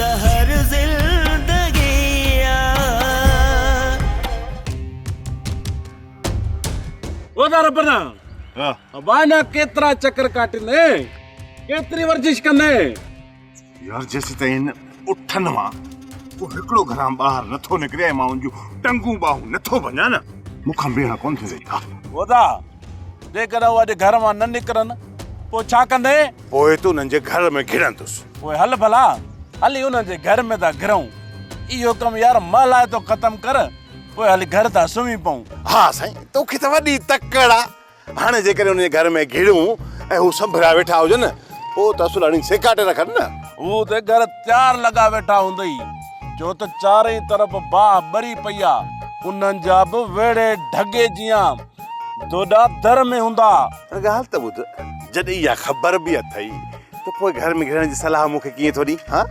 زهر زندگي آ. او دا ربنا ابا اڃا ڪيترا چڪر ڪاٽيندين ڪيتري ورزش ڪندين. يار جيسيتائين هن اٺن مان ڪو هڪڙو گهران ٻاهر نٿو نڪري ۽ مان ان جون ٽنگون ٻانهون نٿو ڀڃان نه مون کان بيهڻ ڪونه ٿيندئي. ها. ودا جيڪڏهن هو اڄ گهر مان نه نڪرن پوء ڇا ڪندين؟ پوء ته انهن جي گهر ۾ گهڙندس. پوء هل ڀلا هلي انهن جي گهر ۾ ٿا گهرون. اهو ڪم يار مهلائتو ختم ڪر پوء هلي گهر ٿا سمهي پئون. ها سائين توکي ته وڏي تڪڙ آ. هاڻي جيڪڏهن انهن جي گهر ۾ گهڙون ۽ هو سنڀريا ويٺا هجن، پوء ته اصل هڻي سيڪاٽي رکن نه. هو ته گهر تيار لڳا ويٺا هوندئي، ڇو ته چارئي طرف باهه ٻري پئي آ. انهن جا به ويڙهي ڍڳي جيان دوڏا در ۾ هوندا. پر ڳالهه ته ٻڌ، جڏهن اها خبر به اٿئي ته پوء گهر ۾ گهڙڻ جي صلاح مون کي ڪيئن ٿو ڏين؟ هان؟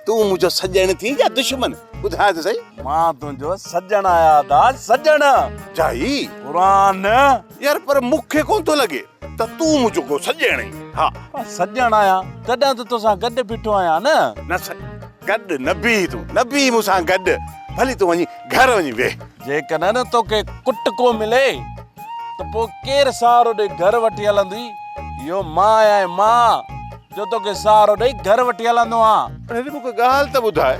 تون منهنجو سڄڻ ٿين يا دشمن؟ ٻڌاء ته سهي. مان تنهنجو سڄڻ آهيان ادا سڄڻ. جائي. قرآن. يار پر مون کي ڪونه ٿو لڳي ته تون منهنجو ڪو سڄڻ آهين. ها. مان سڄڻ آهيان تڏهن ته توسان گڏ بيٺو آهيان نه. نه سائين گڏ نه بيهه تون نه بيهه مون سان گڏ ڀلي تون وڃي گهر وڃي ويهه. جيڪڏهن نه توکي ڪٽڪو ملي ته پوء ڪير سهارو ڏئي گهر وٺي هلندي؟ اهو مان آهيان مان جو توکي سهارو ڏئي گهر وٺي هلندو آهيان. پر هيڏي مون کي ڳالهه ته ٻڌاء،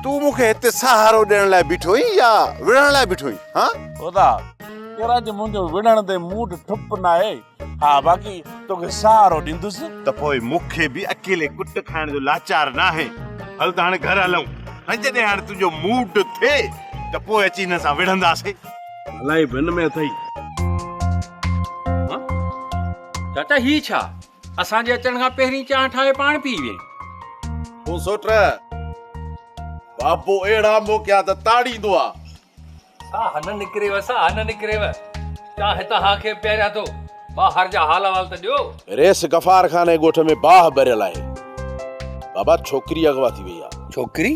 تون مون کي هتي سهارو ڏيڻ لاء بيٺو آهين يا وڙهڻ لاء بيٺو آهين؟ هان؟ ادا، يار اڄ منهنجو وڙهڻ تي موڊ ٺپ ناهي، ها باقي توکي سهارو ڏيندس. ته پوء مون کي به اڪيلي ڪٽ کائڻ جو لاچار ناهي. هل ته هاڻي گهر هلون ۽ جڏهن هاڻي تنهنجو موڊ ٿئي ته پوء اچي هن سان وڙهنداسين. ڀلائي به هن ۾ اٿئي. چاچا هي ڇا؟ اسان جي اچڻ کان پهرين چانهه ٺاهي پاڻ پي وئين. او سوٽ، بابو اهڙا موقعا ته تاڙيندو آ. ساهه نه نڪريو، ساهه نه نڪريو. چانهه توهان کي پياريان ٿو. ٻاهر جا حال احوال ته ڏيو. ريس غفار خان جي ڳوٺ ۾ باهه ٻريل آهي. بابا ڇوڪري اغوا ٿي وئي آ. ڇوڪري؟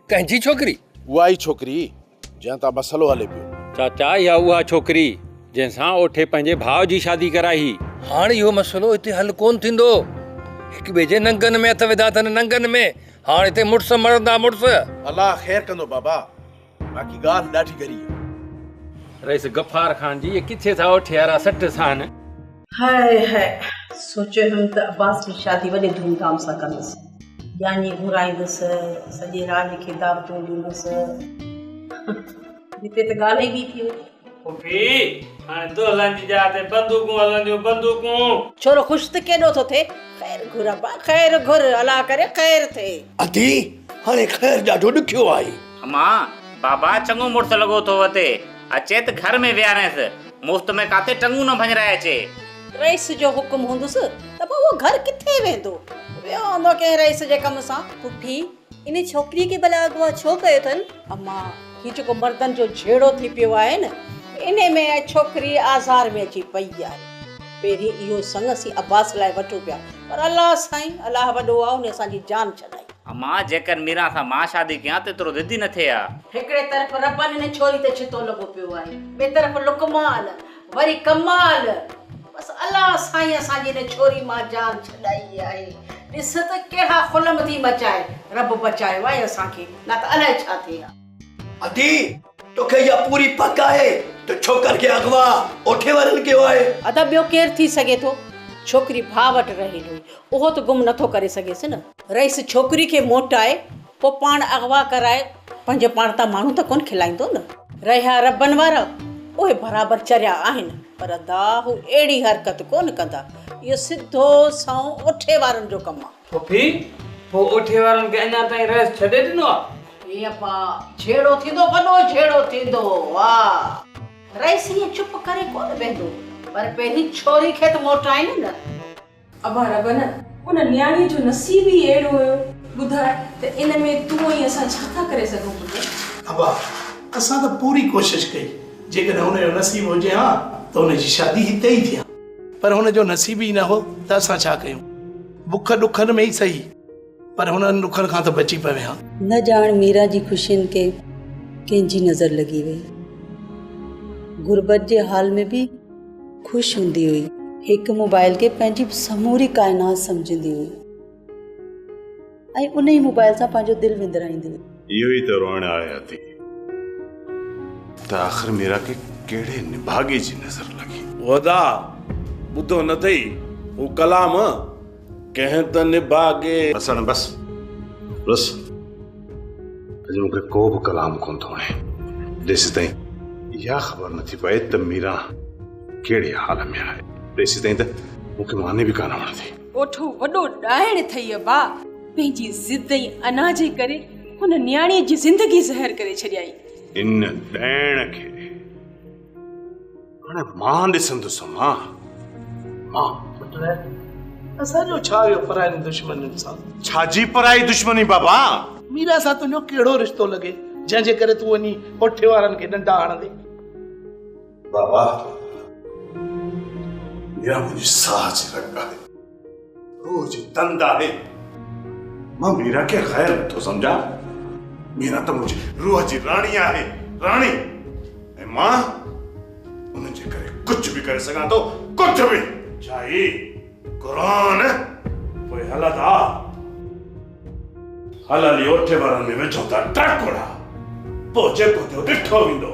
ڪنهن جي ڇوڪري؟ اها ئي ڇوڪري جنهن تان مسئلو هلي پيو. چاچا اها اها ڇوڪري جنهن سان اوٺي پنهنجي ڀاء جي شادي ڪرائي هئي. هاڻ اهو مسئلو هتي حل ڪونه ٿيندو. هڪ ٻئي جي ننگن ۾ هٿ وڌا اٿن ننگن ۾. هاڻ هتي مڙس مرندا مڙس. الله خير ڪندو بابا. باقي ڳالهه ڏاڍي ڳري آ. رئيس غفار خان جي اهي ڪٿي ٿا اوٺي وارا سٽ سهن. هاء هاء سوچيو هيم ته عباس جي شادي وڏي ڌوم ڌام سان ڪندس. ڄاڃي گهرائيندس، سڄي راڄ کي دعوتون ڏيندس. هتي ته ڳالهه ئي ٻي ٿي وئي. پڦي، هاڻي دهلن جي جاء تي بندوقون هلنديون، بندوقون. ڇورو خوش ته ڪيڏو ٿو ٿئي. خير گهر ابا، خير گهر، الله ڪري خير ٿئي. ادي، هاڻي خير ڏاڍو ڏکيو آهي. امان، بابا چڱو مڙس لڳو ٿو وتي. اچي ته گهر ۾ ويهارينس. مفت ۾ ڪاٿي ٽنگون نه ڀڃرائي اچي. رئيس جو حڪم هوندس ته پوء اهو گهر ڪٿي ويندو؟ ويو هوندو ڪنهن رئيس جي ڪم سان. پڦي، ان ڇوڪريء کي ڀلا اغوا ڇو ڪيو اٿن؟ امان، هي جيڪو مردن جو جهيڙو ٿي پيو آهي نه، انهي ۾ ڇوڪري آزار ۾ اچي پئي آهي. پهرين اهو سڱ اسين عباس لاء وٺون پيا، پر الله سائين، الله وڏو آهي، انهي اسان جي جان ڇڏائي. امان، جيڪر ميران سان مان شادي ڪيان ته ايترو ضدي نه ٿئي ها. هڪڙي طرف ربن ان ڇوري تي ڇتو لڳو پيو آهي، ٻئي طرف لقمان، وري ڪمال. بس الله سائين اسان جي ان ڇوري مان جان ڇڏائي آهي. ڏس ته ڪهڙا خلم ٿي مچائي. رب بچايو آهي اسان کي، نه ته الائي ڇا ٿئي ها. ادي، توکي اها پوري پڪ آهي ته ڇوڪر کي اغوا اوٺي وارن ڪيو آهي؟ ادا ٻيو ڪير ٿي سگهي ٿو؟ ڇوڪري ڀاء وٽ رهيل هئي، اهو ته گم نٿو ڪري سگهيس نه. رئيس ڇوڪري کي موٽائي پوء پاڻ اغوا ڪرائي پنهنجي پاڻ تان ماڻهو ته ڪونه کلائيندو نه. رهيا ربن وارا، اهي برابر چريا آهن، پر ادا هو اهڙي حرڪت ڪونه ڪندا. اهو سڌو سنئون اوٺي وارن جو ڪم آ. پڦي، پوء اوٺي وارن کي اڃا تائين رئيس ڇڏي ڏنو آ؟ اي ابا، جهيڙو ٿيندو، وڏو جهيڙو ٿيندو، واهه. رئيس ائين چپ ڪري ڪونه ويهندو، پر پهرين ڇوري کي ته موٽائين نه. ابا ربن، ان نياڻيء جو نصيب ئي اهڙو هيو، ٻڌاء ته ان ۾ تون ۽ اسان ڇا ٿا ڪري سگهون پٽ؟ ابا، اسان ته پوري ڪوشش ڪئي، جيڪڏهن هن جو نصيب هجي ها ته هن جي شادي هتي ئي ٿئي ها. پر هن جو نصيب ئي نه هو ته اسان ڇا ڪيون؟ بک ڏکن ۾ ئي سهي، پر هنن ڏکن کان ته بچي پوين ها. نه ڄاڻ ميران جي خوشين کي ڪنهن جي نظر لڳي وئي. غربت جي حال ۾ به خوش هوندي هئي. هڪ موبائل کي پنهنجي سموري ڪائنات سمجهندي هئي. ۽ ان ئي موبائل سان پنهنجو دل وندرائيندي هئي. اهو ئي ته روئڻ آهي ادي ته آخر ميرا کي ڪهڙي نڀاڳي جي نظر لڳي. ادا ٻڌو نه اٿئي هو ڪلام ڪنهن ته نڀاڳي. بس هاڻي بس بس اڄ مون کي ڪو به ڪلام ڪونه ٿو وڻي جيسيتائين اها خبر نه ٿي پئي ته ميرا ڪهڙي حال ۾ آهي تيسيتائين ته مون کي ماني به ڪانه وڻندي. اوٺو وڏو ڏائڻ اٿئي ابا، پنهنجي ضد ۽ انا جي ڪري هن نياڻيء جي زندگي زهر ڪري ڇڏيائين. ان ڏائڻ کي هاڻي مان ڏسندس مان مان. پٽ اسان جو ڇا ويو پراين دشمنين سان. ڇا جي پرائي دشمني بابا؟ ميرا سان تنهنجو ڪهڙو رشتو لڳي جنهن جي ڪري تون وڃي اوٺي وارن کي ڏنڊا هڻندين. بابا ميرا منهنجي ساهه جي رڳ آهي، روح جي تند آهي. مان ميرا کي غير نٿو سمجهان. ميرا ته منهنجي روح جي راڻي آهي، راڻي. ۽ مان ان جي ڪري ڪجهه به ڪري سگهان ٿو، ڪجهه به. ڇا هي قرآن؟ پوء هل ادا، هل هلي اوٺي وارن ۾ وجهون ٿا ٽاڪوڙا، پوء جيڪو ٿيو ڏٺو ويندو.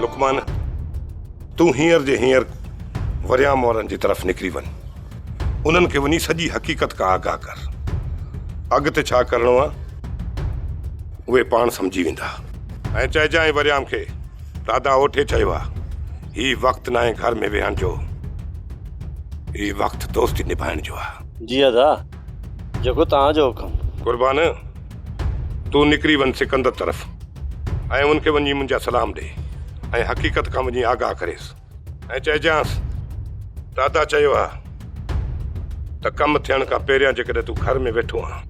لقمان، تون هينئر جي هينئر وريام وارن جي طرف نڪري وڃ. انهن کي وڃي سڄي حقيقت کان آگاهه ڪر. اڳتي ڇا ڪرڻو آ، اهي پاڻ سمجهي ويندا. ۽ چئجانء وريام کي ته ادا اوٺي چيو آ، هي وقت ناهي گهر ۾ ويهڻ جو، هي وقت دوستي نڀائڻ جو آ. جي ادا، جيڪو توهان جو حڪم. قربان، تون نڪري وڃ سڪندر طرف ۽ ان کي وڃي منهنجا سلام ڏي ۽ حقيقت کان وڃي آگاهه ڪريس ۽ چئجانس ته ادا چيو آ ته ڪم ٿيڻ کان پهريان جيڪڏهن تون گهر ۾ ويٺو آن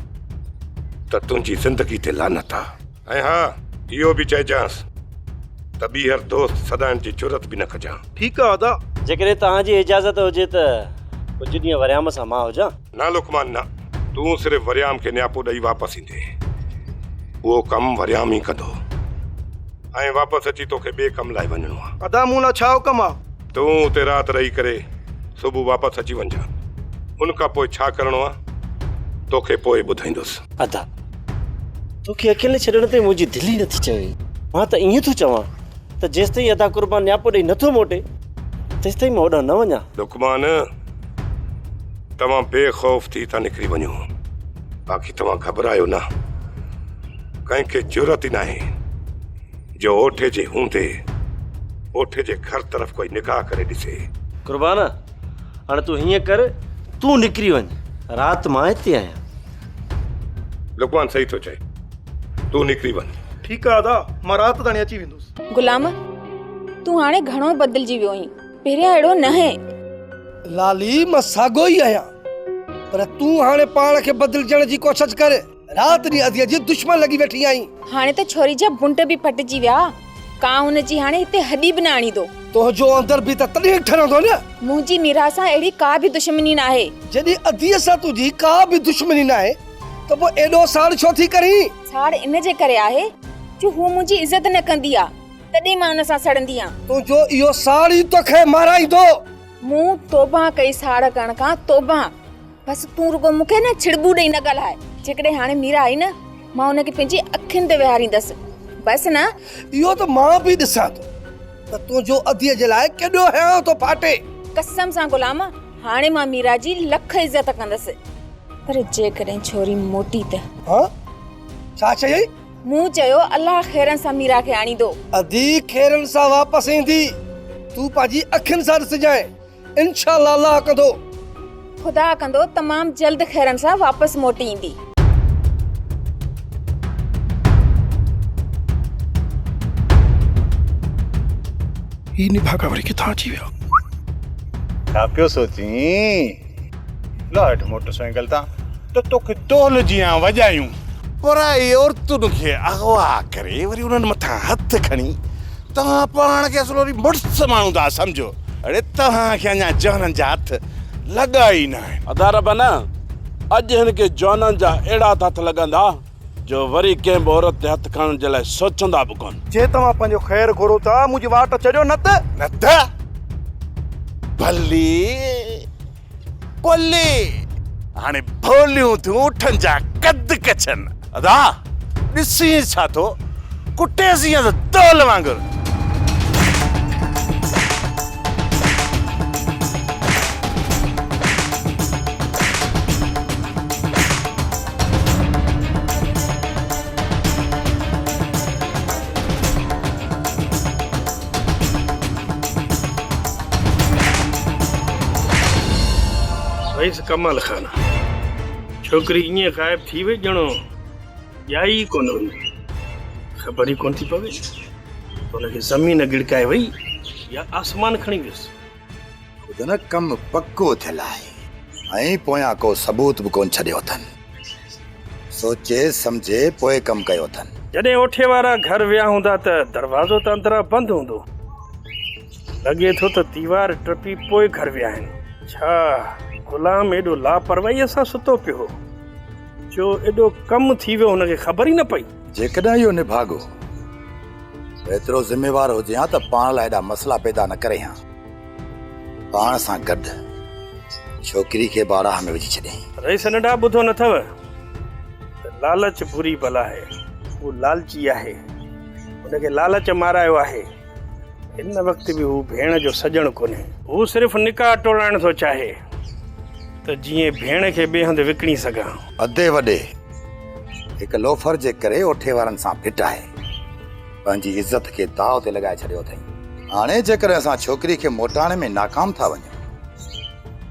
ته تنهنجي زندگي تي لعنت آ. ۽ ها اهو به چئجانس ته ٻيهر دوست سڏائڻ جي جرئت به نه ڪجان. ٺيڪ آ ادا. جيڪڏهن توهان جي اجازت هجي ته ڪجهه ڏينهن وريام سان مان هجان. نه لقمان نه. تون صرف وريام کي نياپو ڏئي واپس ايندين. اهو ڪم وريام ئي ڪندو. ۽ واپس اچي توکي ٻئي ڪم لاء وڃڻو آ. ادا مون لاء ڇا حڪم آ؟ تون اتي رات رهي ڪري صبح واپس اچي وڃجان. ان کان پوء ڇا ڪرڻو آ توکي پوء ٻڌائيندس. ادا! توکي اڪيلي ڇڏڻ تي منهنجي دل ئي نٿي چوي. مان ته ائين ٿو چوان ته جيستائين ادا قربان نياپو ڏئي نٿو موٽي، تيستائين مان اوڏانهن نه وڃان. لقمان! توهان بي خوف ٿي هتان نڪري وڃو. باقي توهان گهٻرايو نه. ڪنهن کي جرئت ئي ناهي جو اوٺي جي هوندي اوٺي جي گهر طرف ڪوئي نگاهه ڪري ڏسي. قربان! هاڻي تون هيئن ڪر، تون نڪري وڃ، رات مان هتي آهيان. لقمان صحيح ٿو چئي، تون نڪري وڃ. ٺيڪ آ ادا، مان رات تاڻي اچي ويندس. غلام، تون هاڻي گهڻو بدلجي ويو آهين، پهريان اهڙو نه هئين. لالي، مان ساڳيو ئي آهيان، پر تون هاڻي پاڻ کي بدلجڻ جي ڪوشش ڪر. رات ڏينهن اديء جي دشمن لڳي ويٺي آهين. هاڻي ته ڇوري جا بنٽ به ڦٽجي ويا. ڪانء هن جي هاڻي هتي هڏي به نه آڻيندو. تنهنجو اندر به ته تڏهن ٺرندو نه. منهنجي ميرا سان اهڙي ڪا به دشمني ناهي. جڏهن اديء سان تنهنجي ڪا به دشمني ناهي ته پوء ايڏو ساڙ ڇو ٿي ڪرين؟ ساڙ ان جي ڪري آهي جو هوء منهنجي عزت نه ڪندي آ، تڏهن مان ان سان سڙندي آن. تنهنجو اهو ساڙ ئي توکي مارائيندو. مون توبهه ڪئي ساڙ ڪرڻ کان، توبهه. بس تون رڳو مون کي نه ڇڙٻون ڏئي نه ڳالهاء. جيڪڏهن هاڻي ميرا آئي نه، مان ان کي پنهنجي اکين تي ويهاريندس. بس نه. اهو ته مان به ڏسان ٿو ته تنهنجو اديء جي لاء ڪيڏو هيانء ٿو ڦاٽي. قسم سان غلام، هاڻي مان ميرا جي لک عزت ڪندس. پر جيڪڏهن ڇوري موٽي ته. ها؟ ڇا چيئي؟ مون چيو الله خيرن سان ميرا کي آڻيندو. ادي خيرن سان واپس ايندي. تون پنهنجي اکين سان ڏسجانء. انشاء الله الله ڪندو. خدا ڪندو تمام جلد خيرن سان واپس موٽي ايندي. هي نڀاڳا وري ڪٿان اچي ويا. ڇا پيو سوچين؟ لهه هيٺ موٽر سائيڪل تان ته توکي دهل جيان وڄايون. پرائي عورتن کي اغوا ڪري وري انهن مٿان هٿ کڻي توهان پاڻ کي اصل وري مڙس ماڻهو ٿا سمجهو. اڙي توهان کي اڃا جوانن جا هٿ لڳا ئي ناهن. ادا رب نه اڄ هن کي جوانن جا اهڙا ته هٿ لڳندا جو وري ڪنهن به عورت تي هٿ کڻڻ جي لاء سوچندا به ڪونه. جي توهان پنهنجو خير گهرو ٿا منهنجي واٽ ڇڏيو نه ته. نه ته ڀلي ڪلي هاڻي ڀوليون ٿيون اٺن جا قد ڪڇن. ادا ڏسين ڇا ٿو ڪٽيس ائين ته دهل وانگر. رئيس ڪمال خان، ڇوڪري ائين غائب ٿي وئي ڄڻو ڄائي ئي ڪونه هئي. خبر ئي ڪونه ٿي پوي ته هن کي زمين ڳڙڪائي وئي يا آسمان کڻي ويس. خود نه ڪم پڪو ٿيل آهي ۽ پويان ڪو ثبوت به ڪونه ڇڏيو اٿن. سوچي سمجهي پوء ڪم ڪيو اٿن. جڏهن اوٺي وارا گهر ويا هوندا ته دروازو ته اندران بند هوندو. لڳي ٿو ته ديوار ٽپي پوء گهر ويا آهن. ڇا غلام ايڏو لاپرواهيء سان ستو پيو هو جو ايڏو ڪم ٿي ويو هن کي خبر ئي نه پئي. جيڪڏهن اهو نڀاڳو ايترو ذميوار هجي ها ته پاڻ لاء ايڏا مسئلا پيدا نه ڪري ها. پاڻ سان گڏ ڇوڪري کي به آڙاهه ۾ وجهي ڇڏيائين. رئيس ننڍا ٻڌو نه اٿو ته لالچ بري بلا آهي. هو لالچي آهي. هن کي لالچ مارايو آهي. هن وقت به هو ڀيڻ جو سڄڻ ڪونهي. هو صرف نڪاح ٽوڙائڻ ٿو چاهي ته جيئن ڀيڻ کي ٻئي هنڌ وڪڻي سگهان. ادي وڏي هڪ لوفر جي ڪري اوٺي وارن سان ڦٽ آهي. پنهنجي عزت کي داء تي لڳائي ڇڏيو اٿئي. هاڻي جيڪڏهن اسان ڇوڪري کي موٽائڻ ۾ ناڪام ٿا وڃون،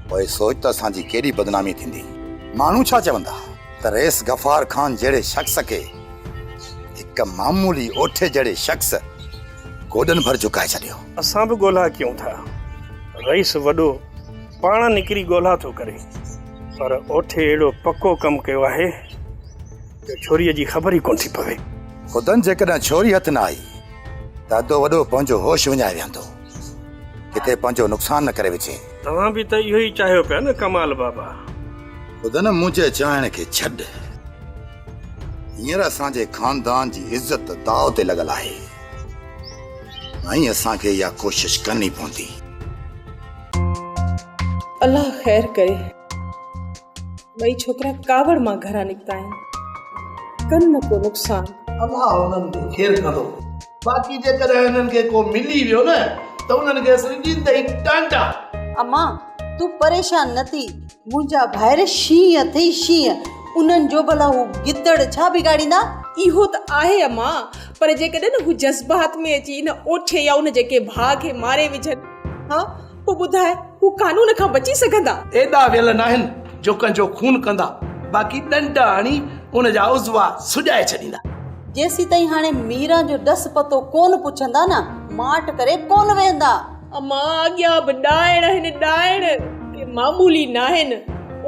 پوء سوچ ته اسان جي ڪيڏي بدنامي ٿيندي. ماڻهو ڇا چوندا ته رئيس غفار خان جهڙي شخص کي هڪ معمولي اوٺي جهڙي شخص گوڏن ڀر جهڪائي ڇڏيو. اسان به ڳولها ڪيون ٿا. رئيس وڏو پاڻ نڪري ڳولها ٿو ڪري، پر اوٺي اهڙو پڪو ڪم ڪيو آهي جو ڇوريء جي خبر ئي ڪونه ٿي پوي. خدن جيڪڏهن ڇوري هٿ نه آئي ته ادو وڏو پنهنجو هوش وڃائي ويهندو. ڪٿي پنهنجو نقصان نه ڪري وجهي. توهان به ته اهو ئي چاهيو پيا نه ڪمال بابا. خدن منهنجي چاهڻ کي ڇڏ. هينئر اسان جي خاندان جي عزت داء تي لڳل آهي ۽ اسان کي اها ڪوشش ڪرڻي پوندي. الله خير ڪري. ٻئي ڇوڪرا ڪاوڙ مان گهران نڪتا آهن. ڪن نه ڪو نقصان. الله انهن کي خير ڪندو. باقي جيڪڏهن انهن کي ڪو ملي ويو نه ته انهن کي اصل ڏيندئي ٽانڊا. امان تون پريشان نه ٿي. منهنجا ڀائر شينهن اٿئي شينهن. انهن جو ڀلا هو گدڙ ڇا بگاڙيندا؟ اهو ته آهي امان پر جيڪڏهن نه هو جذبات ۾ اچي ان اوٺي يا ان جي ڪنهن ڀاء کي ماري وجهن ها پوء ٻڌاء هو قانون کان بچي سگهندا؟ ايڏا ويل ناهن جو ڪنهن جو خون ڪندا، باقي ڏنڊ هڻي ان جا عضوا سڄائي ڇڏيندا. جيسيتائين هاڻي ميران جو ڏس پتو ڪونه پڇندا نه، ماٺ ڪري ڪونه ويهندا. امان اڳيان به ڏائڻ آهن ڏائڻ، ڪي معمولي ناهن.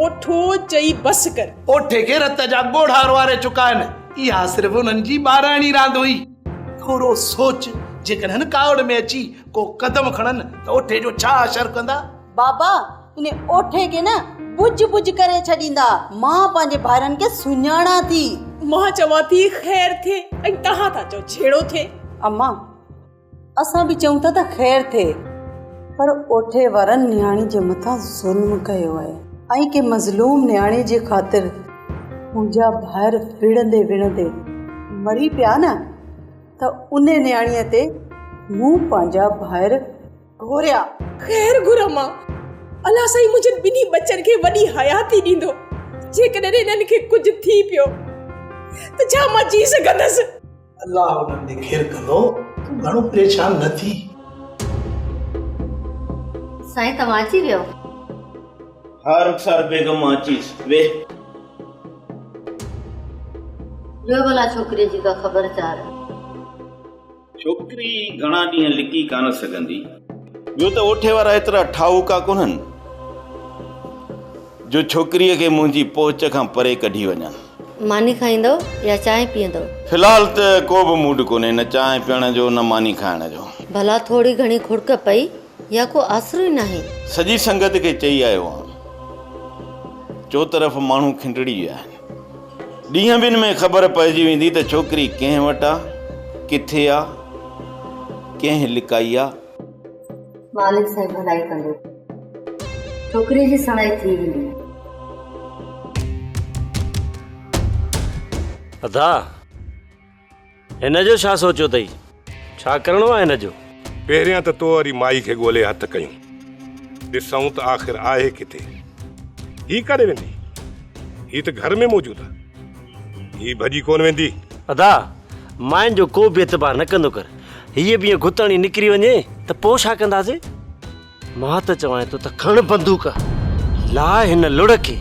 اوٺو چئي بس ڪر. اوٺي کي رت جا ڳوڙها روئاري چڪا آهن. اها صرف انهن جي ٻاراڻي راند هئي. ٿورو سوچ، جيڪڏهن ڪاوڙ ۾ اچي ڪو قدم کڻن ته اوٺي جو ڇا حشر ڪندا؟ بابا، ان اوٺي کي نه بجهه بجهه ڪري ڇڏيندا. مان پنهنجي ڀائرن کي سڃاڻان ٿي. مان چوان ٿي خير ٿئي ۽ توهان ٿا چئو جهيڙو ٿئي. امان، اسان به چئون ٿا ته خير ٿئي، پر اوٺي وارن نياڻي جي مٿان ظلم ڪيو آهي ۽ ڪنهن مظلوم نياڻي جي خاطر منهنجا ڀائر وڙهندي وڙهندي مري پيا نه ته ان نياڻيء تي مون پنهنجا ڀائر گهوريا. خير گهر امان، الله سائين منهنجن ٻنهي ٻچن کي وڏي حياتي ڏيندو. جيڪڏهن انهن کي ڪجهه ٿي پيو ته ڇا مان جي سگهندس؟ الله انهن ڏي خير ڪندو، تون گهڻو پريشان نه ٿي. سائين توهان اچي ويو؟ ها رخسار بيگم مان اچي ويس، ويهه. ڏيو ڀلا ڇوڪريء جي ڪا خبر چار. ڇوڪري گهڻا ڏينهن لڪي ڪانه سگهندي. ٻيو ته اوٺي وارا ايترا ٺاهوڪا ڪونهن جو ڇوڪريء کي منهنجي پهچ کان پري ڪڍي وڃن. ماني کائيندؤ يا چانهه پيئندؤ؟ في الحال ته ڪو به موڊ ڪونهي، نه چانهه پيئڻ جو نه ماني کائڻ جو. ڀلا ٿوري گهڻي کڙڪ پئي يا ڪو آسرو ئي ناهي؟ سڄي سنگت کي چئي آيو آهيان. چوطرف ماڻهو کنڊڙي ويا آهن. ڏينهن ٻن ۾ خبر پئجي ويندي ته ڇوڪري ڪنهن وٽ آ، ڪٿي آ، ڪنهن لڪائي آ. مالڪ سائين ڀلائي ڪندو، ڇوڪريء جي سڻائي ٿي ويندي. ادا! هن جو ڇا سوچيو اٿئي؟ ڇا ڪرڻو آهي هن جو؟ پهريان ته تو واري مائي کي ڳولي هٿ ڪيون. ڏسون ته آخر آهي ڪٿي؟ هي ڪاڏي ويندي؟ هي ته گهر ۾ موجود آهي. هي ڀڄي ڪونه ويندي. ادا، ماين جو ڪو به اعتبار نه ڪندو ڪر. هيء به ائين گهتڻي نڪري وڃي ته پوء ڇا ڪنداسين؟ مان ته چوانء ٿو ته کڻ بندوق، لاء هن لڙ کي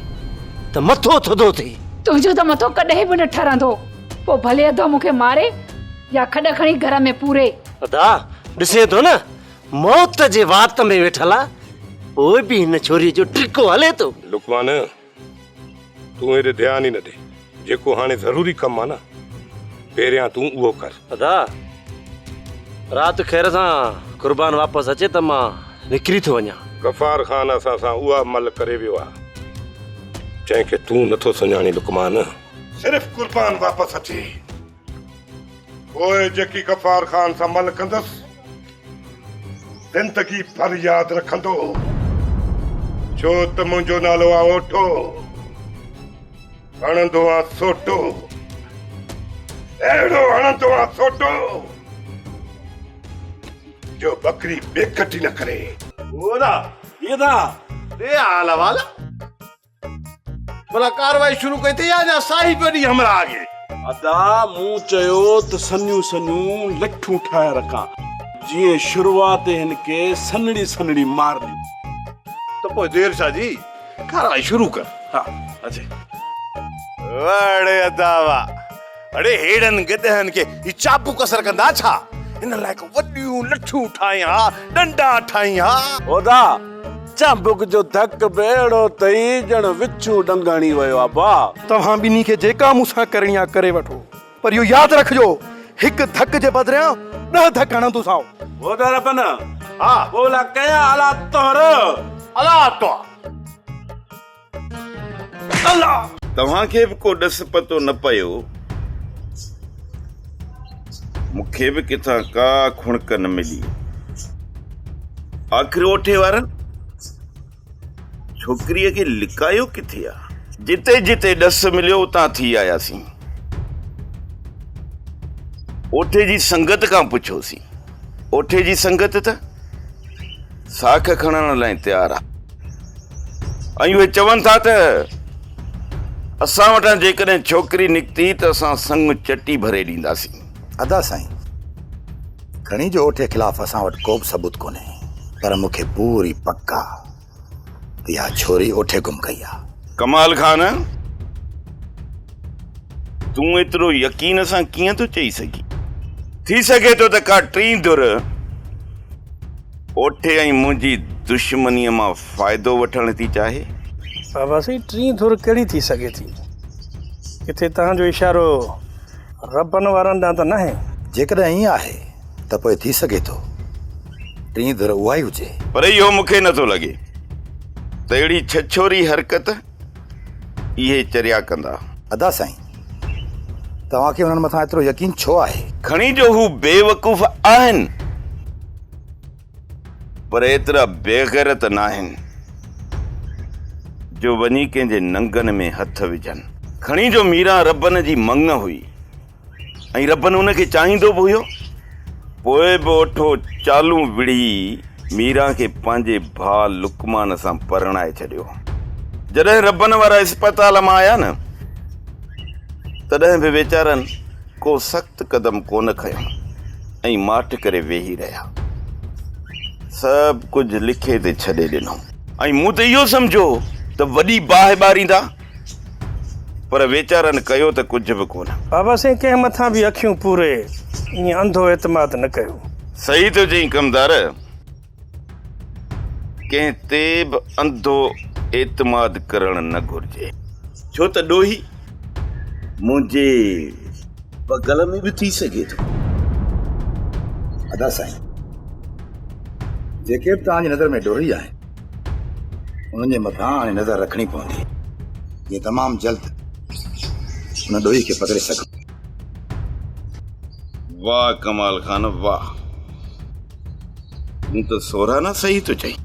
ته مٿو ٿڌو ٿئي. تنهنجو ته مٿو ڪڏهن به نه ٺرندو. پوء ڀلي اڌو مون کي ماري يا کڏ کڻي گهر ۾ پوري. ادا، ڏسين ٿو نه، موت جي وات ۾ ويٺل آ، پوء به هن ڇوريء جو ٽرڪو هلي ٿو. لقمان، تون هيڏي ڌيان ئي نه ڏي. جيڪو هاڻي ضروري ڪم آ نه، پهريان تون اهو ڪر. ادا، رات خير سان قربان واپس اچي ته مان نڪري ٿو وڃان. غفار خان اسان سان اها مل ڪري ويو آ، جنهن کي تون نٿو سڃاڻين لقمان. صرف قربان واپس اچي، پوء جيڪي غفار خان سان مل ڪندس، زندگي ڀر ياد رکندو، ڇو ته منهنجو نالو آ اوٺو، هڻندو آ سوٽو، اهڙو هڻندو آ سوٽو جو ٻڪري ٻيڪٽ ئي نه ڪري. ادا، ادا، ڏي حال احوال. ڀلا ڪارروائي شروع ڪئي اٿئي يا اڃا ساهي پيو ڏئي همراهه کي؟ ادا مون چيو ته سنهيون سنهيون لٺون ٺاهي رکان جيئن شروعات هن کي سنهڙي سنهڙي مار ڏيون. ته پوء دير ڇا جي ڪارروائي شروع ڪر. ها اچي. واهه ڙي ادا واهه. اڙي ههڙن گڏهن کي هي چابڪ اثر ڪندا ڇا؟ هنن لاء ڪو وڏيون لٺيون ٺاهين ها، ڏنڊا ٺاهين ها. ادا چابڪ جو ڌڪ به اهڙو اٿئي ڄڻ وڇون ڏنگ هڻي ويو آ ڀاء. توهان ٻنهي کي جيڪا مون سان ڪرڻي آ ڪري وٺو پر اهو ياد رکجو هڪ ڌڪ جي بدريان ڏهه ڌڪ هڻندوسانو. ادا ربن ها بولا ڪيا الا طهر. الا طهر. الا. توهان کي به ڪو ڏس پتو نه پيو. مون کي به ڪٿان ڪا کڻڪ نه ملي. آخر اوٺي وارن ڇوڪريء کي لڪايو ڪٿي آ؟ جتي جتي ڏس مليو اتان ٿي آياسين. اوٺي جي سنگت کان پڇيوسين. اوٺي جي سنگت ته ساک کڻڻ لاء تيار آ. ۽ اهي چون ٿا ته اسان وٽان جيڪڏهن ڇوڪري نڪتي ته اسان سڱ چٽي ڀري ڏينداسين. ادا سائين، کڻي جو اوٺي خلاف اسان وٽ ڪوبه ثبوت ڪونهي، پر مون کي پوري پڪ آ ته اها ڇوري اوٺي گم ڪئي آ. ڪمال خان، تون ايترو يقين سان ڪيئن ٿو چئي سگهين؟ ٿي سگهي ٿو ته ڪا ٽين ڌر اوٺي ۽ منهنجي دشمنيء مان فائدو وٺڻ ٿي چاهي. بابا سائين ٽين ڌر ڪهڙي ٿي سگهي ٿي؟ ڪٿي توهان جو اشارو ربن وارن ڏانهن ته ناهي؟ جيڪڏهن ائين آهي ته پوء ٿي سگهي ٿو ٽين ڌر اها ئي هجي. پر اهو مون کي نٿو لڳي ته اهڙي ڇڇوري حرڪت اهي چريا ڪندا. ادا سائين توهان کي انهن مٿان ايترو يقين ڇو آهي؟ کڻي جو هو بيوقوف آهن پر ايترا بيغيرت ناهن جو وڃي ڪنهن جي ننگن ۾ هٿ وجهن. کڻي جو ميران ربن جي مڱ هئي ۽ ربن ان کي چاهيندو به هيو، پوء به اوٺو چالون وڙهي ميران کي پنهنجي ڀاء لقمان سان پرڻائي ڇڏيو. جڏهن ربن وارا اسپتال مان آيا نه، تڏهن به ويچارن ڪو سخت قدم ڪونه کنيو ۽ ماٺ ڪري ويهي رهيا. سڀ ڪجهه لکي تي ڇڏي ڏنو. ۽ مون ته اهو سمجهيو ته وڏي باهه ٻاريندا، پر ويچارن ڪيو ته ڪجهه به ڪونه. بابا سائين ڪنهن مٿان به اکيون پوري ائين انڌو اعتماد نه ڪيو. صحيح ٿو چئين ڪمدار، ڪنهن تي به انڌو اعتماد ڪرڻ نه گهرجي. ڇو ته ڏوهي منهنجي بغل ۾ به ٿي سگهي ٿو. ادا سائين، جيڪي به توهان جي نظر ۾ ڏوهي آهن، انهن جي مٿان هاڻي نظر رکڻي پوندي، جيئن تمام جلد ان ڏوهي کي پڪڙي سگهون. واهه ڪمال خان واهه، تون ته سورهن نه صحيح ٿو چئين.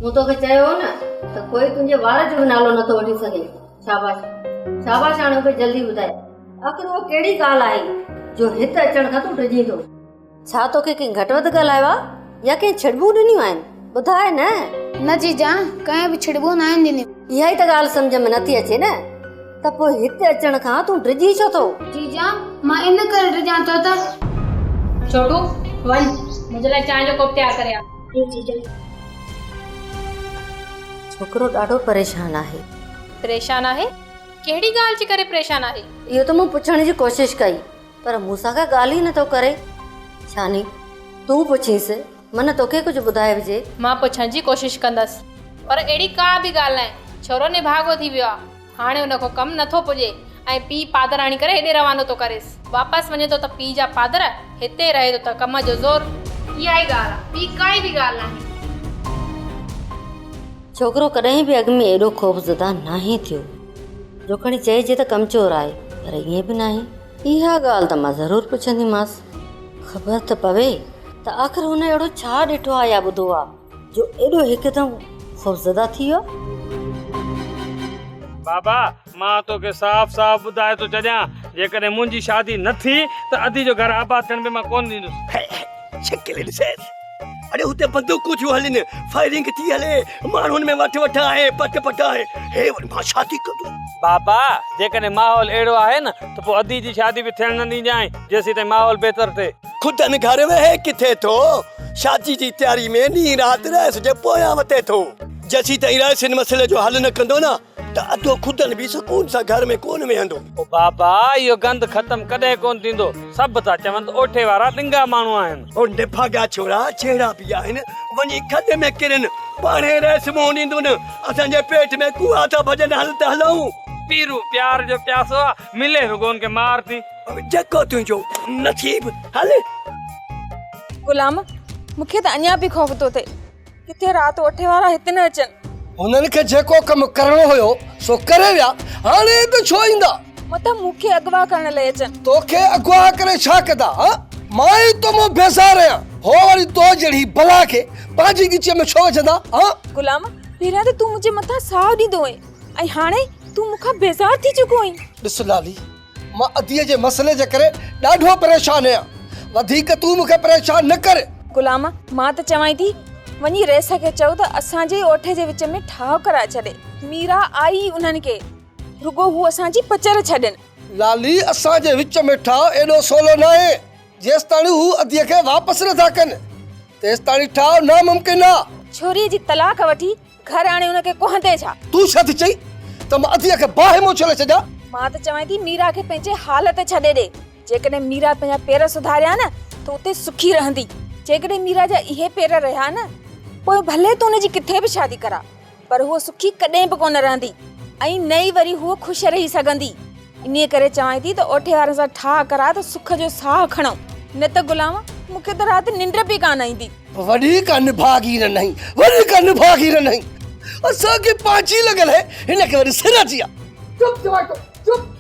مون توکي چيو هو نه ته ڪوئي تنهنجي وار جو به نالو نٿو وٺي سگهي. شاباش شاباش هاڻي مون کي جلدي ٻڌاء آخر اها ڪهڙي ڳالهه آهي جو هت اچڻ کان تون ڊڄين ٿو؟ ڇا توکي ڪنهن گهٽ وڌ ڳالهايو آهي يا ڪنهن ڇڙٻون ڏنيون آهن؟ ٻڌاء نه. نه جيجا، ڪنهن به ڇڙٻون ناهن ڏنيون. اها ئي ته ڳالهه سمجهه ۾ نٿي اچي نه ته پوء هت اچڻ کان تون ڊڄين ڇو ٿو؟ جيجا، مان ان ڪري ڊڄان ٿو ته. ڇوٽو، وڃ، منهنجي لاء چانهه جو ڪوپ تيار ڪري آ. جي جيجا. ڇوڪرو ڏاڍو پريشان آهي. پريشان آهي؟ ڪهڙي ڳالهه جي ڪري پريشان آهي؟ اهو ته مون پڇڻ جي ڪوشش ڪئي پر مون سان ڪا ڳالهه ئي نٿو ڪري. شاني، تون پڇينس، من توکي ڪجهه ٻڌائي وجهي. مان پڇڻ جي ڪوشش ڪندس پر اهڙي ڪا به ڳالهه ناهي. ڇورو نڀاڳو ٿي ويو آهي. هاڻي ان کان ڪم نٿو پڄي ۽ پيء پادر آڻي ڪري هيڏي روانو ٿو ڪريس. واپس وڃي ٿو ته پيء جا پادر، هتي رهي ٿو ته ڪم جو زور. اها ئي ڳالهه آ، ٻي ڪائي به ڳالهه ناهي. ڇوڪرو ڪڏهن به اڳ ۾ ايڏو خوفزده ناهي ٿيو. جو کڻي چئجي ته ڪمچور آهي، پر ائين به ناهي. اها ڳالهه ته مان ضرور پڇنديمانس. خبر ته پوي ته آخر هن اهڙو ڇا ڏٺو آهي يا ٻڌو آهي، جو ايڏو هڪدم خوفزده ٿي ويو آهي. بابا، مان توکي صاف صاف ٻڌائي ٿو ڇڏيان، جيڪڏهن منهنجي شادي نه ٿي ته ادي جو گهر آباد ٿيڻ به مان ڪونه ڏيندس. شڪل ڏسيس. اڙي هتي بندوقون ٿيون هلن، فائرنگ ٿي هلي، ماڻهن ۾ وٺ وٺ آهي، پٽ پٽ آهي، هي وري مان شادي ڪندس. بابا، جيڪڏهن ماحول اهڙو آهي نه ته پوء ادي جي شادي به ٿيڻ نه ڏينجانء، جيسيتائين ماحول بهتر ٿئي. خودن گهر ويهي ڪٿي ٿو، شادي جي تياري ۾ ڏينهن رات رئيس جي پويان وتي ٿو. جيسيتائين رئيس هن مسئلي جو حل نه ڪندو نه ته ادو خودن به سڪون سان گهر ۾ ڪونه ويهندو. او بابا، اهو گند ختم ڪڏهن ڪونه ٿيندو. سڀ ٿا چون ته اوٺي وارا ڏنگا ماڻهو آهن. او نڀاڳا ڇورا جهڙا به آهن، وڃي کڏ ۾ ڪرن. پاڻهي رئيس منهن ڏيندون. اسان جي پيٽ ۾ ڪوئا ٿا ڀڄن، هل ته هلون. پيرو پيار جو پياسو آ، ملي رڳو ان کي مار ٿي. جيڪو تنهنجو نصيب، هل. غلام، مون کي ته اڃا به خوف ٿو ٿئي. ڪٿي رات اوٺي وارا هت نه اچن. هنن کي جيڪو ڪم ڪرڻو هيو سو ڪري ويا، هاڻي هت ڇو ايندا؟ متان مون کي اغوا ڪرڻ لئي اچن. توکي اغوا ڪري ڇا ڪندا؟ ها؟ مان ئي تو مان بيزار آهيان، هو وري تو جهڙي بلا کي پنهنجي ڳچيء ۾ ڇو وجهندا؟ ها؟ غلام، پهريان ته تون منهنجي مٿان ساهه ڏيندو هئين ۽ هاڻي تون مون کان بيزار ٿي چڪو آهين. ڏس لالي، مان اديء جي مسئلي جي ڪري ڏاڍو پريشان آهيان. وڌيڪ تون مون کي پريشان نه ڪر. غلام، مان ته چوانء ٿي، وڃي رئيس کي چئو ته اسان جي اوٺي جي وچ ۾ ٺاهه ڪرائي ڇڏي. ميرا آئي ئي انهن کي، رڳو هو اسان جي پچر ڇڏين. لالي، اسان جي وچ ۾ ٺاهه ايڏو سولو ناهي. جيستاڻي هو اديء کي واپس نه ٿا ڪن، تيستاڻي ٺاهه ناممڪن آ. ڇوريء جي طلاق وٺي گهر آڻي ان کي ڪهندين ڇا؟ تون ڇا ٿي چئين ته مان اديء کي باهه ۾ اڇلي ڇڏيان؟ مان ته چوانء ٿي ميرا کي پنهنجي حال تي ڇڏي ڏي. جيڪڏهن ميرا پنهنجا پير سڌاريا نه ته اتي سکي رهندي. جيڪڏهن ميرا جا اهي پير رهيا نه پوء ڀلي تون ان جي ڪٿي به شادي ڪراء پر هوء سکي ڪڏهن به ڪونه رهندي ۽ نه ئي وري هوء خوش رهي سگهندي. انهيء ڪري چوانء ٿي ته اوٺي وارن سان ٺاهه ڪراء ته سک جو ساهه کڻون. نه ته غلام، مون کي ته رات ننڊ به ڪانه ايندي. وڏي ڪا نڀاڳي نه نهين، وڏي ڪا نڀاڳي نه نهين. اسان کي پانچي لڳل هي، هن کي وري سر اچي آ. چپ چوانء ٿو، چپ.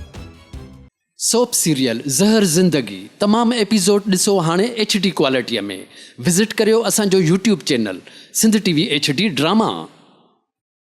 سوپ سيريل زهر زندگي تمام ايپيسوڊ ڏسو هاڻي ايڇ ڊي ڪوالٽي ۾ وزٽ ڪريو اسان جو YouTube channel Sindh T V H D drama.